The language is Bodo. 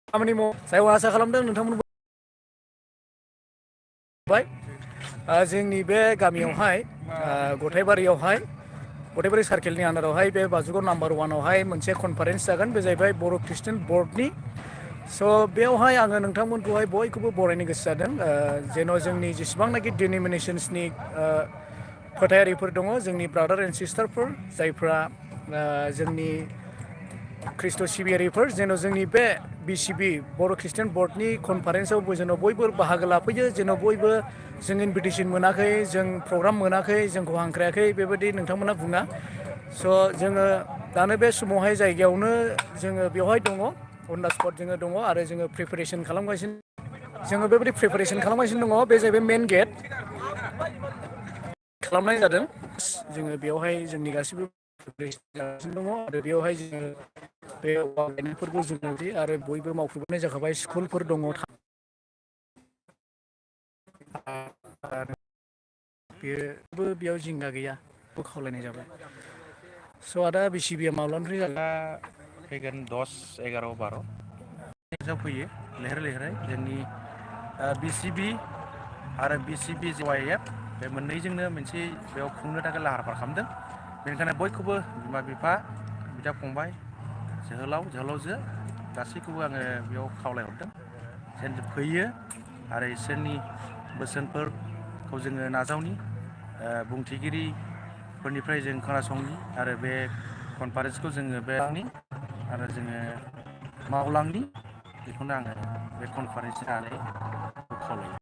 खामानि माव जाय आसा खालामदों नोंथांमोनबो जोंनि बे गामियावहाय गथायबारि सार्केलनि आन्दारावहाय बे बासुगाव नाम्बार 1आवहाय मोनसे कनफारेन्स जागोन बे जाहैबाय बर' खृष्टान बर्डनि स' बेयावहाय आङो नोंथांमोनखौहाय बयखौबो बरायनो गोसो जादों जेन' जोंनि जेसेबांनाखि डिनोमिनेसन्सनि फोथायारिफोर दङ जोंनि ब्रादार एन्ड सिस्टारफोर जायफ्रा जोंनि खृष्ट सिबियारिफोर जेन' जोंनि बे BCB बर' खृष्टान बर्डनि कनफारेन्सआव जेन' बयबो बाहागो लाफैयो जेन' बयबो जों इनभिटेसन मोनाखै जों प्रग्राम मोनाखै जोंखौ हांख्रायाखै बेबायदि नोंथांमोना बुङा स' जोङो दानो बे समावहाय जायगायावनो जोङो बेवहाय दङ अन दा स्पट जोङो दङ आरो जोङो प्रिपेरेसन खालामगासिनो जोङो बेबायदि प्रिपेरेसन खालामगासिनो दङ बे जाहैबाय मेन गेट खालामनाय जादों जोङो बेवहाय जोंनि गासिबो जागासिनो दङ आरो बेवहाय जोङो बे गायनायफोरखौ जोङो आरो बयबो मावफुंनाय जाखाबाय स्कुलफोर दङ बेबो बेयाव जिंगा गैया खावलायनाय जाबाय स' आदा BCB माब्लानिफ्राय जागोन दा फैगोन 10, 11, 12 फैयो लैहोर लैहोरै जोंनि BCB आरो BCB-JYF बे मोननैजोंनो मोनसे बेयाव खुंनो थाखाय लाहार फाहार खालामदों बेनिखायनो बयखौबो बिमा बिफा बिदा फंबाय जोहोलावजो गासैखौबो आङो बेयाव खावलायहरदों जेन फैयो आरो इसोरनि बोसोनफोरखौ जोङो नाजावनि बुंथिगिरिफोरनिफ्राय जों खोनासंनि आरो बे कनफारेन्सखौ जोङो आरो जोङो मावलांनि बेखौनो आङो बे कनफारेन्सनि खावलायो